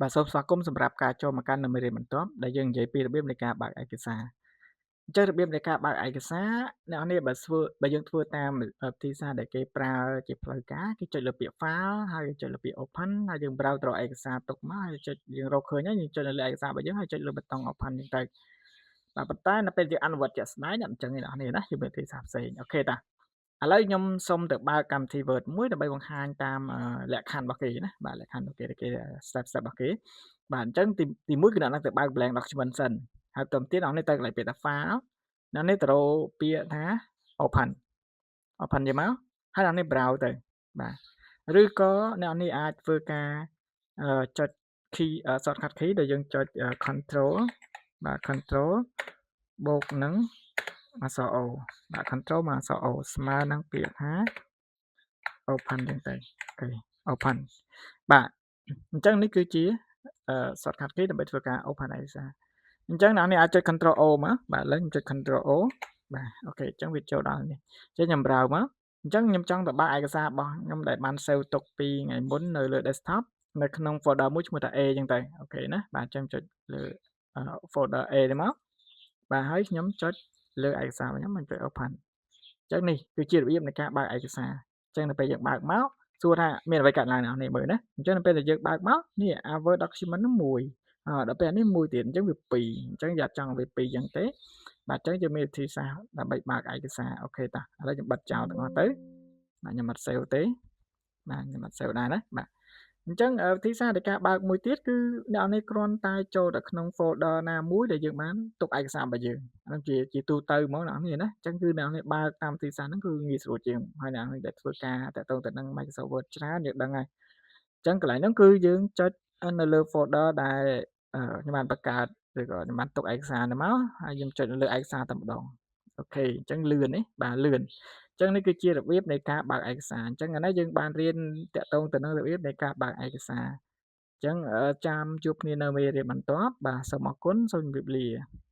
បាទសូមស្វាគមន៍សម្រាប់ការចូលមកកាន់នៅមេរៀនបន្ទាប់ដែលយើងនិយាយពីរបៀបនៃការបើកឯកសារអញ្ចឹងរបៀបនៃការបើកឯកសារអ្នកនរបើធ្វើបើយើងធ្វើតាមវិធីសាស្ត្រដែលគេប្រើជាផ្លូវការគេចុចលើពាក្យ file ហើយចុចលើពាក្យ open ហើយយើង browse ទៅរកឯកសារទុកមកហើយចុចយើងរកឃើញហើយយើងចុចនៅលើឯកសាររបស់យើងហើយចុចលើប៊ូតុង open អញ្ចឹងទៅបាទប៉ុន្តែនៅពេលយើងអនុវត្តជាក់ស្ដែងអត់អញ្ចឹងទេអ្នកនរណាយើងមានវិធីសាស្ត្រផ្សេង OK តាឥឡូវខ្ញុំសូមទៅបើកកម្មវិធី Word មួយដើម្បីបង្ហាញតាមលក្ខខណ្ឌរបស់គេណាបាទលក្ខខណ្ឌរបស់គេគេ step step របស់គេបាទអញ្ចឹងទីទី1គឺអ្នកនឹងទៅបើក blank document សិនហើយបន្តទៀតអ្នកនេះទៅកន្លែងពាក្យថា file អ្នកនេះទៅរកពាក្យថា open open យកមកហើយអ្នកនេះ browse ទៅបាទឬក៏អ្នកនេះអាចធ្វើការចុច key shortcut key ដែលយើងចុច control បាទ control បូកនឹងអក្សរ O បាទ control មកអក្សរ O ស្មើនឹងពាក្យថា open ចឹងទៅ OK open បាទអញ្ចឹងនេះគឺជា shortcut key ដើម្បីធ្វើការ open ឯកសារអញ្ចឹងអ្នកនេះអាចចុច control O មកបាទឥឡូវខ្ញុំចុច control O បាទ OK អញ្ចឹងវាចូលដល់នេះអញ្ចឹងខ្ញុំ browse មកអញ្ចឹងខ្ញុំចង់ទៅបើកឯកសាររបស់ខ្ញុំដែលបាន save ទុកពីថ្ងៃមុននៅលើ desktop នៅក្នុង folder មួយឈ្មោះថា A អញ្ចឹងទៅ OK ណាបាទអញ្ចឹងចុចលើ folder A នេះមកបាទហើយខ្ញុំចុចលើឯកសាររបស់ខ្ញុំខ្ញុំចុច open អញ្ចឹងនេះគឺជារបៀបនៃការបើកឯកសារអញ្ចឹងនៅពេលយើងបើកមកសួរថាមានអ្វីកើតឡើងអ្នកនេះមើលណាអញ្ចឹងនៅពេលដែលយើងបើកមកនេះអា Word document ហ្នឹងមួយដល់ពេលនេះមួយទៀតអញ្ចឹងវា2អញ្ចឹងយើងអត់ចង់វា2អញ្ចឹងទេបាទអញ្ចឹងយើងមានវិធីសាស្ត្រដើម្បីបើកឯកសារ OK តាឥឡូវខ្ញុំបិទចោលទាំងអស់ទៅបាទខ្ញុំអត់ save ទេបាទខ្ញុំអត់ save ដែរណាបាទអញ្ចឹងវិធីសាស្ត្រនៃការបើកមួយទៀតគឺអ្នកនេះគ្រាន់តែចូលទៅក្នុង folder ណាមួយដែលយើងបានទុកឯកសាររបស់យើងហ្នឹងជាជាទូទៅហ្មងអ្នកនេះណាអញ្ចឹងគឺអ្នកនេះបើកតាមវិធីសាស្ត្រហ្នឹងគឺងាយស្រួលជាងហើយអ្នកនេះដែលធ្វើការតាក់ទងទៅនឹង Microsoft Word ច្រើនយើងដឹងហើយអញ្ចឹងកន្លែងហ្នឹងគឺយើងចុចនៅលើ folder ដែលខ្ញុំបានបង្កើតឬក៏ខ្ញុំបានទុកឯកសារហ្នឹងមកហើយខ្ញុំចុចនៅលើឯកសារតែម្ដង OK អញ្ចឹងលឿននេះបាទលឿនអញ្ចឹងនេះគឺជារបៀបនៃការបើកឯកសារអញ្ចឹងអានេះយើងបានរៀនតាក់ទងទៅនឹងរបៀបនៃការបើកឯកសារអញ្ចឹងចាំជួបគ្នានៅមេរៀនបន្ទាប់បាទសូមអរគុណសូមជម្រាបលា។